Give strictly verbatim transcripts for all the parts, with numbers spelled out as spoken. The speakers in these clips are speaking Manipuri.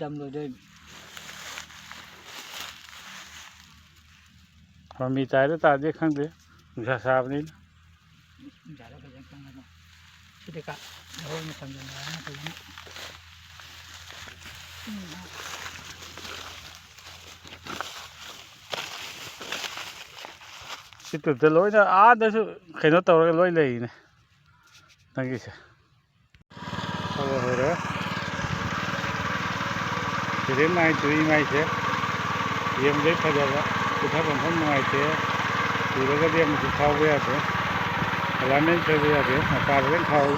ꯗꯝ ꯂꯣꯏꯗꯣꯏꯅꯤ꯫ ꯃꯃꯤ ꯇꯥꯏꯔ ꯇꯥꯗꯦ ꯈꯪꯗꯦ, ꯅꯨꯡꯁꯥ ꯁꯥꯕꯅꯤꯅ꯫ ꯅꯨꯡꯁꯥꯗ ꯐꯖꯅ ꯀꯪꯍꯜꯂꯣ꯫ ꯁꯤꯗꯤ ꯀꯥ-, ꯂꯧꯍꯣꯟ ꯃꯇꯝꯗ ꯅꯥꯔꯅꯤ ꯐꯖꯅ꯫ ꯁꯤ ꯇꯨꯠꯇ ꯂꯣꯏꯅ ꯑꯥꯗꯁꯨ ꯀꯩꯅꯣ ꯇꯧꯔꯒ ꯂꯣꯏ ꯂꯩꯔꯤꯅꯦ ꯅꯪꯒꯤꯁꯦ꯫ ꯍꯧꯔꯦ, ꯍꯧꯔꯦ꯫ ꯁꯤꯗꯩ ꯃꯥꯏ ꯇꯨꯏ ꯃꯥꯏꯁꯦ ꯌꯦꯡꯕꯗꯩ ꯐꯖꯕ, ꯄꯨꯊꯐꯝ ꯈꯔ ꯅꯨꯡꯉꯥꯏꯇꯦ꯫ ꯎꯔꯒꯗꯤ ꯑꯃꯨꯛꯁꯨ ꯈꯥꯎꯕ ꯌꯥꯗꯦ꯫ ꯑꯦꯂꯥꯏꯟꯃꯦꯟ ꯁꯣꯏꯕ ꯌꯥꯗꯦ꯫ ꯃꯄꯥꯗ ꯂꯣꯏ ꯈꯥꯎꯏ꯫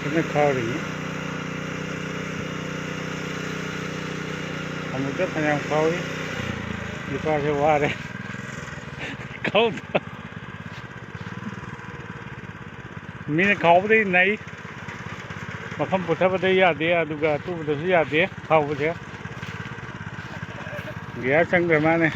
ꯐꯖꯅ ꯈꯥꯎꯔꯤꯅꯤ꯫ ꯑꯃꯨꯛꯇ ꯐꯅꯌꯥꯝ ꯈꯥꯎꯏ꯫ ꯅꯨꯄꯥꯁꯦ ꯋꯥꯔꯦ꯫ ꯈꯥꯎꯗ-, ꯃꯤꯅ ꯈꯥꯎꯕꯗꯩ ꯅꯩ꯫ ꯃꯐꯝ ꯄꯨꯊꯕꯗ ꯌꯥꯗꯦ, ꯑꯗꯨꯒ ꯑꯇꯨꯕꯗꯁꯨ ꯌꯥꯗꯦ ꯈꯥꯎꯕꯁꯦ꯫ ꯒꯤꯌꯥꯔ ꯆꯪꯗ꯭ꯔ ꯃꯥꯅꯦ꯫